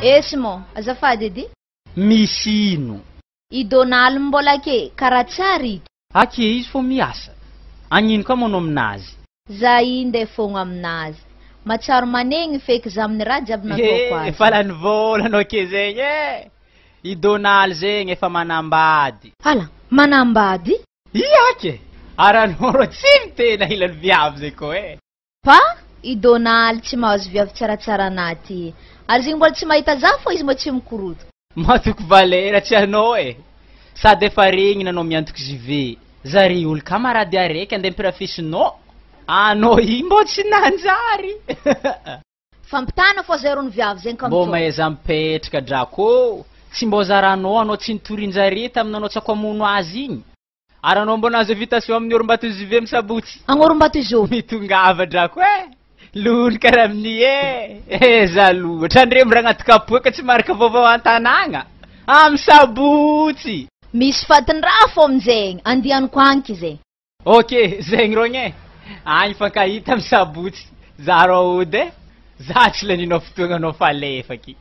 Eh Simon, azafady edy. Misy ino? I Donald mbola ake, karaha tsary ito. Ake izy fô miasa. Agnino ka manao aminazy? Za i ndeha fogna aminazy. Mahatsiaro manegny feky za amin'ny raha jiaby nataoko azy. Efa lany vôla anao ke zegny e! I Donald zegny efa manambady. Ala, manambady? Ia ake! Ary anao rô tsy miteny ahilany viavy zegny koa e! Pa, i Donald tsy mahazo viavy tsaratsara anah ty. Ary zegny mbola tsy mahita za fô izy mbô tsy mikoroto. Matoky valera tsy anao e! Sady efa regniny anao miantoky JV. Zare olo camarade araiky andeha ampirafisinao. Anao io mbô tsy nanjary. Fampitana fô zay rony viavy zegny ka Mbô mitsôka. mahaiza mipetraka drako ô! Tsy mbô zaranao anao tsy nitorin-jare tamin'ny nanao tsako hamono azy igny. Ary anao mbô nahazo invitation amin'ny orimbato JV amin'ny sabotsy. Agnorimbato izy Mitongava drako e! Lolo karaha amin'ny e! Eza loatra andre miraha agnaty kapoaka tsy maharaka vaovao an-tanàgna. Amin'ny sabotsy! Misy fatin-draha fô aminjegny, andianiko anky zegny. Ok, zegny rôgny e! Agny mifankahita amin'ny sabotsy. Za rô ody e! Za tsy laninao fotoagnanao fa alefaky.